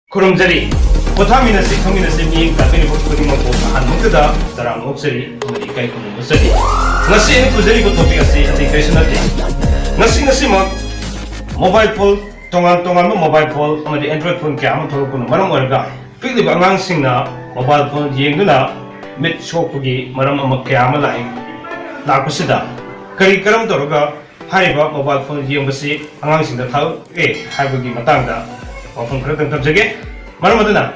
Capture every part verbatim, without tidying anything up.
ꯈꯨꯔꯨꯝꯖꯔꯤ꯫ ꯄꯣꯊꯥꯃꯤꯟꯅꯁꯤ, ꯈꯪꯃꯤꯟꯅꯁꯤ, ꯃꯤꯠꯌꯦꯡ ꯇꯥꯛꯄꯤꯔꯤꯕ ꯈꯨꯗꯤꯡꯃꯛꯄꯨ ꯑꯍꯥꯟꯕꯃꯛꯇꯗ ꯇꯔꯥꯝꯅ ꯑꯣꯛꯆꯔꯤ ꯑꯃꯗꯤ ꯏꯀꯥꯏ ꯈꯨꯝꯅꯕ ꯎꯠꯆꯔꯤ꯫ ꯉꯁꯤ ꯑꯩꯅ ꯄꯨꯖꯔꯤꯕ topic ꯑꯁꯤ ꯑꯇꯩ ꯀꯔꯤꯁꯨ ꯅꯠꯇꯦ꯫ ꯉꯁꯤ ꯉꯁꯤꯃꯛ mobile phone, ꯇꯣꯉꯥꯟ ꯇꯣꯉꯥꯟꯕ mobile phone ꯑꯃꯗꯤ Android phone ꯀꯌꯥ ꯑꯃ ꯊꯣꯛꯂꯛꯄꯅ ꯃꯔꯝ ꯑꯣꯏꯔꯒ ꯄꯤꯛꯂꯤꯕ ꯑꯉꯥꯡꯁꯤꯡꯅ mobile phone ꯌꯦꯡꯗꯨꯅ ꯃꯤꯠ ꯁꯣꯛꯄꯒꯤ ꯃꯔꯝ ꯑꯃ ꯀꯌꯥ ꯑꯃ ꯂꯥꯛꯏ꯫ ꯂꯥꯛꯄꯁꯤꯗ ꯀꯔꯤ ꯀꯔꯝ ꯇꯧꯔꯒ ꯍꯥꯏꯔꯤꯕ mobile phone ꯌꯦꯡꯕꯁꯤ ꯑꯉꯥꯡꯁꯤꯡꯗ ꯊꯥꯗꯣꯛꯑꯦ ꯍꯥꯏꯕꯒꯤ ꯃꯇꯥꯡꯗ ꯋꯥꯐꯝ ꯈꯔꯇꯪ ꯊꯝꯖꯒꯦ꯫ ꯃꯔꯝ ꯑꯗꯨꯅ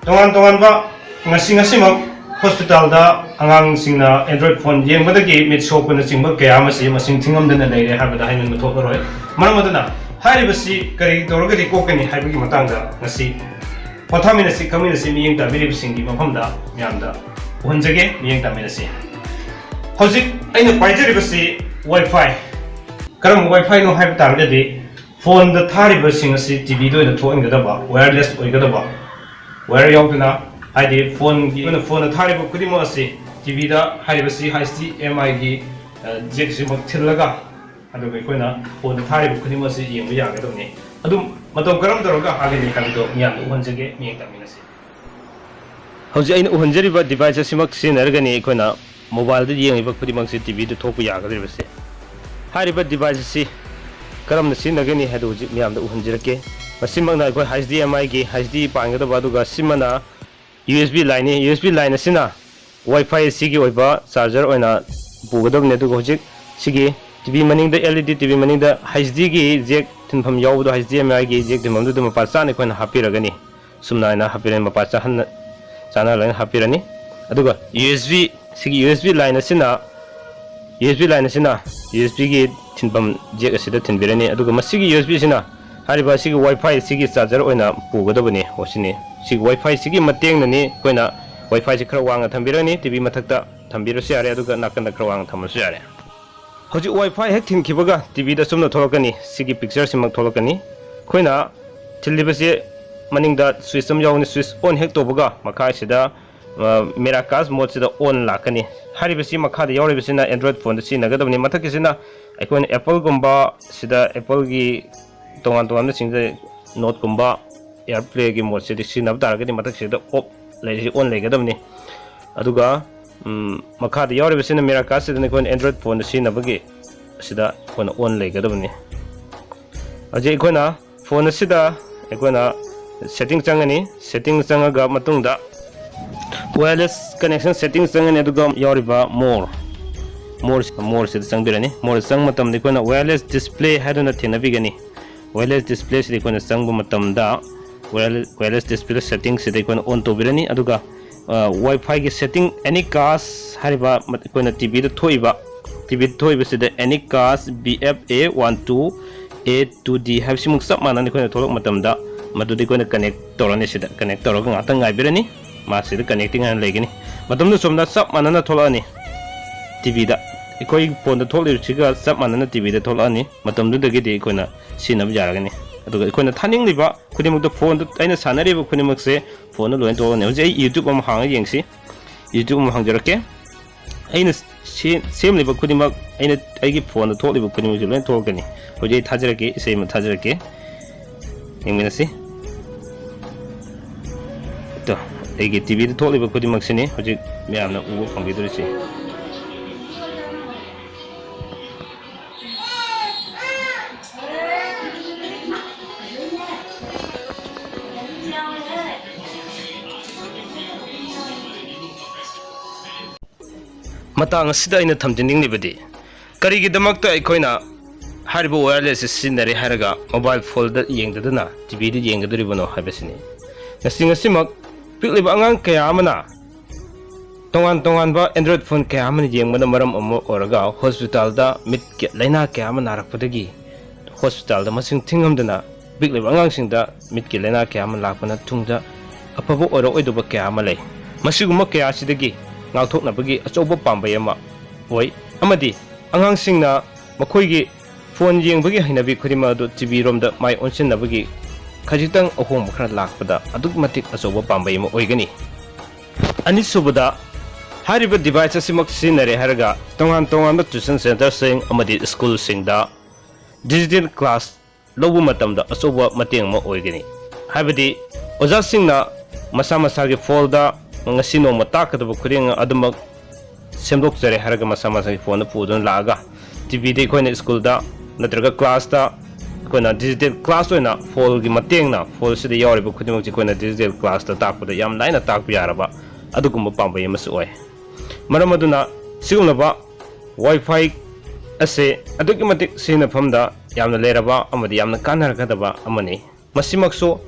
ꯇꯣꯉꯥꯟ ꯇꯣꯉꯥꯟꯕ ꯉꯁꯤ ꯉꯁꯤꯃꯛ hospitalꯗ ꯑꯉꯥꯡꯁꯤꯡꯅ Android phone ꯌꯦꯡꯕꯗꯒꯤ ꯃꯤꯠ ꯁꯣꯛꯄꯅꯆꯤꯡꯕ ꯀꯌꯥ ꯑꯃꯁꯤ ꯃꯁꯤꯡ ꯊꯤꯉꯝꯗꯅ ꯂꯩꯔꯦ ꯍꯥꯏꯕꯗ ꯍꯥꯏꯃꯟꯕ ꯊꯣꯛꯂꯔꯣꯏ꯫ ꯃꯔꯝ ꯑꯗꯨꯅ ꯍꯥꯏꯔꯤꯕꯁꯤ ꯀꯔꯤ ꯇꯧꯔꯒꯗꯤ ꯀꯣꯛꯀꯅꯤ ꯍꯥꯏꯕꯒꯤ ꯃꯇꯥꯡꯗ ꯉꯁꯤ ꯄꯣꯊꯥꯃꯤꯟꯅꯁꯤ ꯈꯪꯃꯤꯟꯅꯁꯤ ꯃꯤꯠꯌꯦꯡ ꯇꯥꯕꯤꯔꯤꯕꯁꯤꯡꯒꯤ ꯃꯐꯝꯗ ꯃꯌꯥꯝꯗ ꯎꯍꯟꯖꯒꯦ, ꯃꯤꯠꯌꯦꯡ ꯇꯥꯃꯤꯟꯅꯁꯤ꯫ ꯍꯧꯖꯤꯛ ꯑꯩꯅ ꯄꯥꯏꯖꯔꯤꯕꯁꯤ Wi-Fi꯫ ꯀꯔꯝꯕ Wi-Fiꯅꯣ ꯍꯥꯏꯕ ꯇꯥꯔꯒꯗꯤ phoneꯗ ꯊꯥꯔꯤꯕꯁꯤꯡ ꯑꯁꯤ TVꯗ ꯑꯣꯏꯅ ꯊꯣꯛꯍꯟꯒꯗꯕ, wireless ꯑꯣꯏꯒꯗꯕ, wire ꯌꯥꯎꯗꯅ, ꯍꯥꯏꯗꯤ phoneꯒꯤ ꯑꯣꯏꯅ phoneꯗ ꯊꯥꯔꯤꯕ ꯈꯨꯗꯤꯡꯃꯛ ꯑꯁꯤ TVꯗ ꯍꯥꯏꯔꯤꯕꯁꯤ HDMIꯒꯤ, ꯑ, jackꯁꯤꯃꯛ ꯊꯤꯜꯂꯒ, ꯑꯗꯨꯒ ꯑꯩꯈꯣꯏꯅ phoneꯗ ꯊꯥꯔꯤꯕ ꯈꯨꯗꯤꯡꯃꯛ ꯑꯁꯤ ꯌꯦꯡꯕ ꯌꯥꯒꯗꯕꯅꯤ꯫ ꯑꯗꯨꯝ ꯃꯇꯧ ꯀꯔꯝ ꯇꯧꯔꯒ ꯍꯥꯒꯅꯤ ꯍꯥꯏꯕꯗꯣ ꯃꯤꯌꯥꯝꯗ ꯎꯍꯟꯖꯒꯦ, ꯃꯤꯠꯌꯦꯡ ꯇꯥꯃꯤꯟꯅꯁꯤ꯫ ꯍꯧꯖꯤꯛ ꯑꯩꯅ ꯎꯍꯟꯖꯔꯤꯕ device ꯑꯁꯤꯃꯛ ꯁꯤꯖꯤꯟꯅꯔꯒꯅꯤ ꯑꯩꯈꯣꯏꯅ mobileꯗ ꯌꯦꯡꯂꯤꯕ ꯈꯨꯗꯤꯡꯃꯛꯁꯤ TVꯗ ꯊꯣꯛꯄ ꯌꯥꯒꯗꯧꯔꯤꯕꯁꯦ꯫ ꯍꯥꯏꯔꯤꯕ device ꯑꯁꯤ ꯀꯔꯝꯅ ꯁꯤꯖꯤꯟꯅꯒꯅꯤ ꯍꯥꯏꯗꯨ ꯍꯧꯖꯤꯛ ꯃꯤꯌꯥꯝꯗ ꯎꯍꯟꯖꯔꯛꯀꯦ꯫ ꯃꯁꯤꯃꯛꯅ ꯑꯩꯈꯣꯏ HDMIꯒꯤ HD ꯄꯥꯟꯒꯗꯕ, ꯑꯗꯨꯒ ꯁꯤꯃꯅ USB lineꯅꯤ꯫ USB line ꯑꯁꯤꯅ Wi-Fi ꯑꯁꯤꯒꯤ ꯑꯣꯏꯕ charger ꯑꯣꯏꯅ ꯄꯨꯒꯗꯕꯅꯤ꯫ ꯑꯗꯨꯒ ꯍꯧꯖꯤꯛ ꯁꯤꯒꯤ TV ꯃꯅꯤꯡꯗ, LED TV ꯃꯅꯤꯡꯗ HDꯒꯤ jack ꯊꯤꯟꯐꯝ ꯌꯥꯎꯕꯗꯣ, HDMIꯒꯤ jack ꯊꯤꯟꯐꯝꯗꯨꯗ ꯃꯄꯥ ꯆꯥꯅ ꯑꯩꯈꯣꯏꯅ ꯍꯥꯞꯄꯤꯔꯒꯅꯤ꯫ ꯁꯨꯝꯅ ꯍꯥꯏꯅ ꯍꯥꯞꯄꯤꯔꯅꯤ, ꯃꯄꯥ ꯆꯥꯍꯟꯅ, ꯆꯥꯅꯍꯜꯂꯒ ꯍꯥꯞꯄꯤꯔꯅꯤ꯫ ꯑꯗꯨꯒ USB, ꯁꯤꯒꯤ USB line ꯑꯁꯤꯅ, USB line ꯑꯁꯤꯅ USBꯒꯤ ꯊꯤꯟꯐꯝ jack ꯑꯁꯤꯗ ꯊꯤꯟꯕꯤꯔꯅꯤ꯫ ꯑꯗꯨꯒ ꯃꯁꯤꯒꯤ USBꯁꯤꯅ ꯍꯥꯏꯔꯤꯕ ꯑꯁꯤꯒꯤ Wi-Fi ꯑꯁꯤꯒꯤ charger ꯑꯣꯏꯅ ꯄꯨꯒꯗꯕꯅꯤ꯫ ꯑꯣ, ꯁꯤꯅꯤ꯫ ꯁꯤꯒꯤ Wi-Fi ꯁꯤꯒꯤ ꯃꯇꯦꯡꯅꯅꯤ ꯑꯩꯈꯣꯏꯅ Wi-Fiꯁꯤ ꯈꯔ ꯋꯥꯡꯅ ꯊꯝꯕꯤꯔꯅꯤ, TV ꯃꯊꯛꯇ ꯊꯝꯕꯤꯔꯁꯨ ꯌꯥꯔꯦ, ꯑꯗꯨꯒ ꯅꯥꯀꯟꯗ ꯈꯔ ꯋꯥꯡꯅ ꯊꯝꯃꯁꯨ ꯌꯥꯔꯦ꯫ ꯍꯧꯖꯤꯛ Wi-Fi ꯍꯦꯛ ꯊꯤꯟꯈꯤꯕꯒ TVꯗ ꯑꯁꯨꯝꯅ ꯊꯣꯛꯂꯛꯀꯅꯤ, ꯁꯤꯒꯤ pictureꯁꯤꯃꯛ ꯊꯣꯛꯂꯛꯀꯅꯤ꯫ ꯑꯩꯈꯣꯏꯅ ꯊꯤꯜꯂꯤꯕꯁꯤ ꯃꯅꯤꯡꯗ switch ꯑꯃ ꯌꯥꯎꯒꯅꯤ, switch on ꯍꯦꯛ ꯇꯧꯕꯒ ꯃꯈꯥꯁꯤꯗ, ꯑ, Miracast modeꯁꯤꯗ on ꯂꯥꯛꯀꯅꯤ꯫ ꯍꯥꯏꯔꯤꯕꯁꯤ ꯃꯈꯥꯗ ꯌꯥꯎꯔꯤꯕꯁꯤꯅ Android phoneꯗ ꯁꯤꯖꯤꯟꯅꯒꯗꯕꯅꯤ꯫ ꯃꯊꯛꯀꯤꯁꯤꯅ ꯑꯩꯈꯣꯏꯅ Appleꯒꯨꯝꯕ, ꯁꯤꯗ Appleꯒꯤ ꯇꯣꯉꯥꯟ ꯇꯣꯉꯥꯟꯕꯁꯤꯡꯗ Noteꯀꯨꯝꯕ, AirPlay-ꯒꯤ mode-ꯁꯤꯗꯤ ꯁꯤꯖꯤꯟꯅꯕ ꯇꯥꯔꯒꯗꯤ ꯃꯊꯛꯁꯤꯗ off ꯂꯩꯔꯤꯁꯤ on ꯂꯩꯒꯗꯕꯅꯤ꯫ ꯑꯗꯨꯒ, ꯎꯝ, ꯃꯈꯥꯗ ꯌꯥꯎꯔꯤꯕꯁꯤꯅ Miracast-ꯁꯤꯗꯅ ꯑꯩꯈꯣꯏꯅ Android phone-ꯗ ꯁꯤꯖꯤꯟꯅꯕꯒꯤ ꯁꯤꯗ ꯑꯩꯈꯣꯏꯅ on ꯂꯩꯒꯗꯕꯅꯤ꯫ ꯍꯧꯖꯤꯛ ꯑꯩꯈꯣꯏꯅ phone ꯑꯁꯤꯗ ꯑꯩꯈꯣꯏꯅ setting ꯆꯪꯒꯅꯤ꯫ Setting ꯆꯪꯉꯒ ꯃꯇꯨꯡꯗ wireless connection setting ꯆꯪꯒꯅꯤ, ꯑꯗꯨꯒ ꯌꯥꯎꯔꯤꯕ more, more, more-ꯁꯤꯗ ꯆꯪꯕꯤꯔꯅꯤ꯫ More ꯆꯪꯕ ꯃꯇꯝꯗ ꯑꯩꯈꯣꯏꯅ wireless display ꯍꯥꯏꯗꯨꯅ ꯊꯦꯡꯅꯕꯤꯒꯅꯤ꯫ Wireless display-ꯁꯤꯗ ꯑꯩꯈꯣꯏꯅ ꯆꯪꯕ ꯃꯇꯝꯗ wireless, wireless display setting-ꯁꯤꯗ ꯑꯩꯈꯣꯏꯅ on ꯇꯧꯕꯤꯔꯅꯤ꯫ ꯑꯗꯨꯒ, ꯑ, Wi-Fi-ꯒꯤ setting, any cast ꯍꯥꯏꯔꯤꯕ ꯃ-, ꯑꯩꯈꯣꯏꯅ TV-ꯗ ꯊꯣꯛꯏꯕ, TV-ꯗ ꯊꯣꯛꯏꯕꯁꯤꯗ any cast B F A one two A two D ꯍꯥꯏꯕꯁꯤꯃꯨꯛ ꯆꯞ ꯃꯥꯟꯅꯅ ꯑꯩꯈꯣꯏꯅ ꯊꯣꯛꯂꯛꯄ ꯃꯇꯝꯗ ꯃꯗꯨꯗꯤ ꯑꯩꯈꯣꯏꯅ connect ꯇꯧꯔꯅꯤ꯫ ꯁꯤꯗ connect ꯇꯧꯔꯒ ꯉꯥꯛꯇꯪ ꯉꯥꯏꯕꯤꯔꯅꯤ꯫ ꯃꯥꯁꯤꯗ connecting ꯍꯥꯏꯅ ꯂꯩꯒꯅꯤ꯫ ꯃꯇꯝꯗꯨ ꯁꯣꯝꯗ ꯆꯞ ꯃꯥꯟꯅꯅ ꯊꯣꯛꯂꯛꯑꯅꯤ꯫ TV-ꯗ ꯑꯩꯈꯣꯏ phone-ꯗ ꯊꯣꯛꯂꯤꯕꯁꯤꯒ ꯆꯞ ꯃꯥꯟꯅꯅ TV-ꯗ ꯊꯣꯛꯂꯛꯑꯅꯤ꯫ ꯃꯇꯝꯗꯨꯗꯒꯤꯗꯤ ꯑꯩꯈꯣꯏꯅ ꯁꯤꯖꯤꯟꯅꯕ ꯌꯥꯔꯒꯅꯤ꯫ ꯑꯗꯨꯒ ꯑꯩꯈꯣꯏꯅ ꯊꯥꯅꯤꯡꯂꯤꯕ ꯈꯨꯗꯤꯡꯃꯛꯇ phone-ꯗ ꯑꯩꯅ ꯁꯥꯟꯅꯔꯤꯕ ꯈꯨꯗꯤꯡꯃꯛꯁꯦ phone-ꯗ ꯂꯣꯏꯅ ꯊꯣꯛꯂꯛꯑꯅꯤ꯫ ꯍꯧꯖꯤꯛ ꯑꯩ YouTube ꯑꯃ ꯍꯥꯡꯉ ꯌꯦꯡꯁꯤ꯫ YouTube ꯑꯃ ꯍꯥꯡꯖꯔꯛꯀꯦ꯫ ꯑꯩꯅ ꯁꯦꯝ-, ꯁꯦꯝꯂꯤꯕ ꯈꯨꯗꯤꯡꯃꯛ, ꯑꯩꯅ ꯑꯩꯒꯤ phone-ꯗ ꯊꯣꯛꯂꯤꯕ ꯈꯨꯗꯤꯡꯃꯛꯁꯦ ꯂꯣꯏꯅ ꯊꯣꯛꯂꯛꯀꯅꯤ꯫ ꯍꯧꯖꯤꯛ ꯑꯩ ꯊꯥꯖꯔꯛꯀꯦ, ꯏꯁꯩ ꯑꯃ ꯊꯥꯖꯔꯛꯀꯦ꯫ ꯌꯦꯡꯃꯤꯟꯅꯁꯤ꯫ ꯇꯣ, ꯑꯩꯒꯤ TV-ꯗ ꯊꯣꯛꯂꯤꯕ ꯈꯨꯗꯤꯡꯃꯛꯁꯤꯅꯤ ꯍꯧꯖꯤꯛ ꯃꯌꯥꯝꯅ ꯎꯕ ꯐꯪꯕꯤꯗꯣꯔꯤꯁꯤ꯫ ꯃꯇꯥꯡ ꯑꯁꯤꯗ ꯑꯩꯅ ꯊꯝꯖꯅꯤꯡꯂꯤꯕꯗꯤ, ꯀꯔꯤꯒꯤꯗꯃꯛꯇ ꯑꯩꯈꯣꯏꯅ ꯍꯥꯏꯔꯤꯕ wireless ꯑꯁꯤ ꯁꯤꯖꯤꯟꯅꯔꯦ ꯍꯥꯏꯔꯒ mobile phone-ꯗ ꯌꯦꯡꯗꯗꯨꯅ TV-ꯗ ꯌꯦꯡꯒꯗꯧꯔꯤꯕꯅꯣ ꯍꯥꯏꯕꯁꯤꯅꯤ꯫ ꯉꯁꯤ, ꯉꯁꯤꯃꯛ ꯄꯤꯛꯂꯤꯕ ꯑꯉꯥꯡ ꯀꯌꯥ ꯑꯃꯅ ꯇꯣꯉꯥꯟ ꯇꯣꯉꯥꯟꯕ Android phone ꯀꯌꯥ ꯑꯃꯅ ꯌꯦꯡꯕꯅ ꯃꯔꯝ ꯑꯃ ꯑꯣꯏꯔꯒ hospital-ꯗ ꯃꯤꯠꯀꯤ ꯂꯥꯏꯅꯥ ꯀꯌꯥ ꯑꯃ ꯅꯥꯔꯛꯄꯗꯒꯤ hospital-ꯗ ꯃꯁꯤꯡ ꯊꯤꯉꯝꯗꯅ ꯄꯤꯛꯂꯤꯕ ꯑꯉꯥꯡꯁꯤꯡꯗ ꯃꯤꯠꯀꯤ ꯂꯥꯏꯅꯥ ꯀꯌꯥ ꯑꯃ ꯂꯥꯛꯄꯅ ꯇꯨꯡꯗ ꯑꯐꯕ ꯑꯣꯏꯔꯛꯑꯣꯏꯗꯕ ꯀꯌꯥ ꯑꯃ ꯂꯩ꯫ ꯃꯁꯤꯒꯨꯝꯕ ꯀꯌꯥ ꯑꯁꯤꯗꯒꯤ ꯉꯥꯛꯊꯣꯛꯅꯕꯒꯤ ꯑꯆꯧꯕ ꯄꯥꯝꯕꯩ ꯑꯃ ꯑꯣꯏ, ꯑꯃꯗꯤ ꯑꯉꯥꯡꯁꯤꯡꯅ ꯃꯈꯣꯏꯒꯤ phone ꯌꯦꯡꯕꯒꯤ ꯍꯩꯅꯕꯤ ꯈꯨꯗꯤꯡꯃꯛ ꯑꯗꯨ TV-ꯔꯣꯝꯗ ꯃꯥꯏ ꯑꯣꯟꯁꯤꯟꯅꯕꯒꯤ ꯈꯖꯤꯛꯇꯪ ꯑꯍꯣꯡꯕ ꯈꯔ ꯂꯥꯛꯄꯗ ꯑꯗꯨꯛꯀꯤ ꯃꯇꯤꯛ ꯑꯆꯧꯕ ꯄꯥꯝꯕꯩ ꯑꯃ ꯑꯣꯏꯒꯅꯤ꯫ ꯑꯅꯤꯁꯨꯕꯗ, ꯍꯥꯏꯔꯤꯕ device ꯑꯁꯤꯃꯛ ꯁꯤꯖꯤꯟꯅꯔꯦ ꯍꯥꯏꯔꯒ ꯇꯣꯉꯥꯟ ꯇꯣꯉꯥꯟꯕ tuition centre-ꯁꯤꯡ ꯑꯃꯗꯤ school-ꯁꯤꯡꯗ digital class ꯂꯧꯕ ꯃꯇꯝꯗ ꯑꯆꯧꯕ ꯃꯇꯦꯡ ꯑꯃ ꯑꯣꯏꯒꯅꯤ꯫ ꯍꯥꯏꯕꯗꯤ ꯑꯣꯖꯥꯁꯤꯡꯅ ꯃꯁꯥ ꯃꯁꯥꯒꯤ ꯐꯣꯟꯗ ꯉꯁꯤ ꯅꯣꯡꯃ ꯇꯥꯛꯀꯗꯕ ꯈꯨꯗꯤꯡ ꯑꯗꯨꯃꯛ ꯁꯦꯝꯗꯣꯛꯆꯔꯦ ꯍꯥꯏꯔꯒ ꯃꯁꯥ ꯃꯁꯥꯒꯤ ꯐꯣꯟꯗ ꯄꯨꯗꯨꯅ ꯂꯥꯛꯑꯒ ꯇꯤꯚꯤꯗ ꯑꯩꯈꯣꯏꯅ ꯁ꯭ꯀꯨꯜꯗ ꯅꯠꯇ꯭ꯔꯒ ꯀ꯭ꯂꯥꯁꯇ ꯑꯩꯈꯣꯏꯅ ꯗꯤꯖꯤꯇꯦꯜ ꯀ꯭ꯂꯥꯁ ꯑꯣꯏꯅ ꯐꯣꯟꯒꯤ ꯃꯇꯦꯡꯅ ꯐꯣꯟꯁꯤꯗ ꯌꯥꯎꯔꯤꯕ ꯈꯨꯗꯤꯡꯃꯛꯁꯤ ꯑꯩꯈꯣꯏꯅ ꯗꯤꯖꯤꯇꯦꯜ ꯀ꯭ꯂꯥꯁꯇ ꯇꯥꯛꯄꯗ ꯌꯥꯝ ꯂꯥꯏꯅ ꯇꯥꯛꯄ ꯌꯥꯔꯕ ꯑꯗꯨꯒꯨꯝꯕ ꯄꯥꯝꯕꯩ ꯑꯃꯁꯨ ꯑꯣꯏ꯫ ꯃꯔꯝ ꯑꯗꯨꯅ ꯁꯤꯒꯨꯝꯂꯕ ꯋꯥꯏ ꯐꯥꯏ ꯑꯁꯦ ꯑꯗꯨꯛꯀꯤ ꯃꯇꯤꯛ ꯁꯤꯖꯤꯟꯅꯐꯝꯗ ꯌꯥꯝꯅ ꯂꯩꯔꯕ ꯑꯃꯗꯤ ꯌꯥꯝꯅ ꯀꯥꯟꯅꯔꯛꯀꯗꯕ ꯑꯃꯅꯤ꯫ ꯃꯁꯤꯃꯛꯁꯨ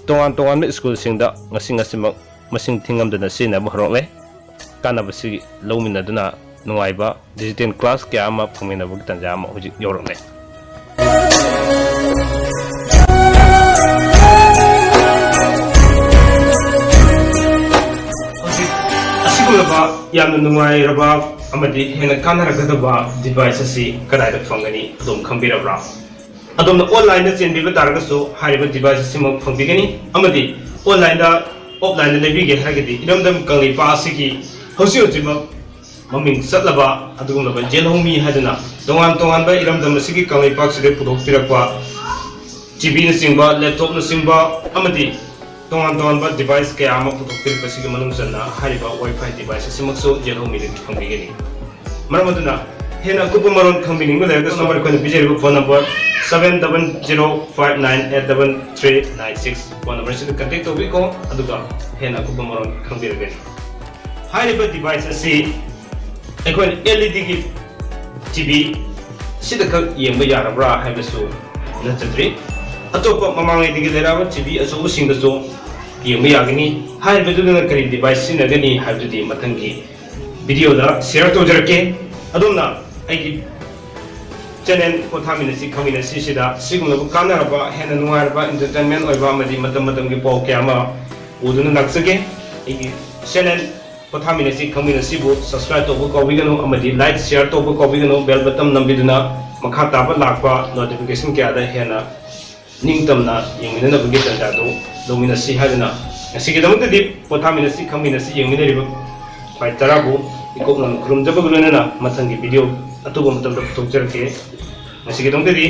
ꯇꯣꯉꯥꯟ ꯇꯣꯉꯥꯟꯕ ꯁ꯭ꯀꯨꯜꯁꯤꯡꯗ ꯉꯁꯤ ꯉꯁꯤꯃꯛ ꯃꯁꯤꯡ ꯊꯤꯉꯝꯗꯅ ꯁꯤꯖꯤꯟꯅꯕ ꯍꯧꯔꯛꯂꯦ꯫ ꯀꯥꯟꯅꯕꯁꯤ ꯂꯧꯃꯤꯟꯅꯗꯨꯅ ꯅꯨꯡꯉꯥꯏꯕ ꯗꯤꯖꯤꯇꯦꯜ ꯀ꯭ꯂꯥꯁ ꯀꯌꯥ ꯑꯃ ꯐꯪꯃꯤꯟꯅꯕꯒꯤ ꯇꯥꯟꯖꯥ ꯑꯃ ꯍꯧꯖꯤꯛ ꯌꯧꯔꯛꯂꯦ꯫ ꯍꯧꯖꯤꯛ ꯑꯁꯤꯒꯨꯝꯂꯕ ꯌꯥꯝꯅ ꯅꯨꯡꯉꯥꯏꯔꯕ ꯑꯃꯗꯤ ꯍꯦꯟꯅ ꯀꯥꯟꯅꯔꯛꯀꯗꯕ ꯗꯤꯚꯥꯏꯁ ꯑꯁꯤ ꯀꯗꯥꯏꯗ ꯐꯪꯒꯅꯤ, ꯑꯗꯣꯝ ꯈꯪꯕꯤꯔꯕ꯭ꯔꯥ? ꯑꯗꯣꯝꯅ ꯑꯣꯟꯂꯥꯏꯟꯗ ꯆꯦꯟꯕꯤꯕ ꯇꯥꯔꯒꯁꯨ ꯍꯥꯏꯔꯤꯕ ꯗꯤꯚꯥꯏꯁ ꯑꯁꯤꯃꯛ ꯐꯪꯕꯤꯒꯅꯤ, ꯑꯃꯗꯤ ꯑꯣꯟꯂꯥꯏꯟꯗ, ꯑꯣꯐꯂꯥꯏꯟꯗ ꯂꯩꯕꯤꯒꯦ ꯍꯥꯏꯔꯒꯗꯤ ꯏꯔꯝꯗꯝ ꯀꯪꯂꯩꯄꯥꯛ ꯑꯁꯤꯒꯤ ꯍꯧꯖꯤꯛ ꯍꯧꯖꯤꯛꯃꯛ ꯃꯃꯤꯡ ꯆꯠꯂꯕ ꯑꯗꯨꯒꯨꯝꯂꯕ ꯖꯦꯜꯍꯧꯃꯤ ꯍꯥꯏꯗꯨꯅ ꯇꯣꯉꯥꯟ ꯇꯣꯉꯥꯟꯕ ꯏꯔꯝꯗꯝ ꯑꯁꯤꯒꯤ ꯀꯪꯂꯩꯄꯥꯛꯁꯤꯗ ꯄꯨꯊꯣꯛꯄꯤꯔꯛꯄ ꯇꯤꯚꯤꯅꯆꯤꯡꯕ, ꯂꯦꯞꯇꯣꯞꯅꯆꯤꯡꯕ ꯑꯃꯗꯤ ꯇꯣꯉꯥꯟ ꯇꯣꯉꯥꯟꯕ ꯗꯤꯚꯥꯏꯁ ꯀꯌꯥ ꯑꯃ ꯄꯨꯊꯣꯛꯄꯤꯔꯛꯄꯁꯤꯒꯤ ꯃꯅꯨꯡ ꯆꯟꯅ ꯍꯥꯏꯔꯤꯕ ꯋꯥꯏ ꯐꯥꯏ ꯗꯤꯚꯥꯏꯁ ꯑꯁꯤꯃꯛꯁꯨ ꯖꯦꯜꯍꯧꯃꯤꯗꯒꯤ ꯐꯪꯕꯤꯒꯅꯤ꯫ ꯃꯔꯝ ꯑꯗꯨꯅ ꯍꯦꯟꯅ ꯑꯀꯨꯞꯄ ꯃꯔꯣꯜ ꯈꯪꯕꯤꯅꯤꯡꯕ ꯂꯩꯔꯒꯁꯨ ꯅꯝꯕꯔ ꯑꯩꯈꯣꯏꯅ ꯄꯤꯖꯔꯤꯕ phone number seven double zero five nine eight double three nine six phone ꯅꯝꯕꯔꯁꯤꯗ ꯀꯟꯇꯦꯛ ꯇꯧꯕꯤꯀꯣ, ꯑꯗꯨꯒ ꯍꯦꯟꯅ ꯑꯀꯨꯞꯄ ꯃꯔꯣꯜ ꯈꯪꯕꯤꯔꯒꯅꯤ꯫ ꯍꯥꯏꯔꯤꯕ ꯗꯤꯚꯥꯏꯁ ꯑꯁꯤ ꯑꯩꯈꯣꯏꯅ ꯑꯦꯜ ꯏ ꯗꯤꯒꯤ ꯇꯤꯚꯤ ꯑꯁꯤꯗꯈꯛ ꯌꯦꯡꯕ ꯌꯥꯔꯕ꯭ꯔꯥ ꯍꯥꯏꯕꯁꯨ ꯅꯠꯆꯗ꯭ꯔꯤ꯫ ꯑꯇꯣꯞꯄ ꯃꯃꯥꯡꯉꯩꯗꯒꯤ ꯂꯩꯔꯛꯑꯕ ꯇꯤꯚꯤ ꯑꯆꯧꯕꯁꯤꯡꯗꯁꯨ ꯌꯦꯡꯕ ꯌꯥꯒꯅꯤ꯫ ꯍꯥꯏꯔꯤꯕꯗꯨꯗꯅ ꯀꯔꯤ ꯗꯤꯚꯥꯏꯁ ꯁꯤꯖꯤꯟꯅꯒꯅꯤ ꯍꯥꯏꯕꯗꯨꯗꯤ ꯃꯊꯪꯒꯤ ꯚꯤꯗꯤꯑꯣꯗ ꯁꯤꯌꯔ ꯇꯧꯖꯔꯛꯀꯦ꯫ ꯑꯗꯣꯝꯅ ꯑꯩꯒꯤ ꯆꯦꯅꯦꯜ ꯄꯣꯊꯥꯃꯤꯟꯅꯁꯤ ꯈꯪꯃꯤꯟꯅꯁꯤ ꯁꯤꯗ ꯁꯤꯒꯨꯝꯂꯕ ꯀꯥꯟꯅꯔꯕ, ꯍꯦꯟꯅ ꯅꯨꯡꯉꯥꯏꯔꯕ, ꯏꯟꯇꯔꯇꯦꯟꯃꯦꯟ ꯑꯣꯏꯕ ꯑꯃꯗꯤ ꯃꯇꯝ ꯃꯇꯝꯒꯤ ꯄꯥꯎ ꯀꯌꯥ ꯑꯃ ꯄꯨꯗꯨꯅ ꯂꯥꯛꯆꯒꯦ꯫ ꯑꯩꯒꯤ ꯆꯦꯅꯦꯜ ꯄꯣꯊꯥꯃꯤꯟꯅꯁꯤ ꯈꯪꯃꯤꯟꯅꯁꯤꯕꯨ ꯁꯕꯁꯀ꯭ꯔꯥꯏꯕ ꯇꯧꯕ ꯀꯥꯎꯕꯤꯒꯅꯨ ꯑꯃꯗꯤ ꯂꯥꯏꯛ, ꯁꯤꯌꯔ ꯇꯧꯕ ꯀꯥꯎꯕꯤꯒꯅꯨ꯫ ꯕꯦꯜ ꯕꯇꯟ ꯅꯝꯕꯤꯗꯨꯅ ꯃꯈꯥ ꯇꯥꯕ ꯂꯥꯛꯄ ꯅꯣꯇꯤꯐꯤꯀꯦꯁꯟ ꯀꯌꯥꯗ ꯍꯦꯟꯅ ꯅꯤꯡꯇꯝꯅ ꯌꯦꯡꯃꯤꯟꯅꯅꯕꯒꯤ ꯇꯥꯟꯖꯥꯗꯨ ꯂꯧꯃꯤꯟꯅꯁꯤ ꯍꯥꯏꯗꯨꯅ ꯉꯁꯤꯒꯤꯗꯃꯛꯇꯗꯤ ꯄꯣꯊꯥꯃꯤꯟꯅꯁꯤ ꯈꯪꯃꯤꯟꯅꯁꯤ ꯌꯦꯡꯃꯤꯟꯅꯔꯤꯕ ꯈ꯭ꯋꯥꯏ ꯇꯔꯥꯕꯨ ꯏꯀꯣꯛ ꯅꯧꯅ ꯈꯨꯔꯨꯝꯖꯕꯒ ꯂꯣꯏꯅꯅ ꯃꯊꯪꯒꯤ ꯚꯤꯗꯤꯑꯣ ꯑꯇꯣꯞꯄ ꯃꯇꯝꯗ ꯄꯨꯊꯣꯛꯆꯔꯛꯀꯦ꯫ ꯉꯁꯤꯒꯤꯗꯃꯛꯇꯗꯤ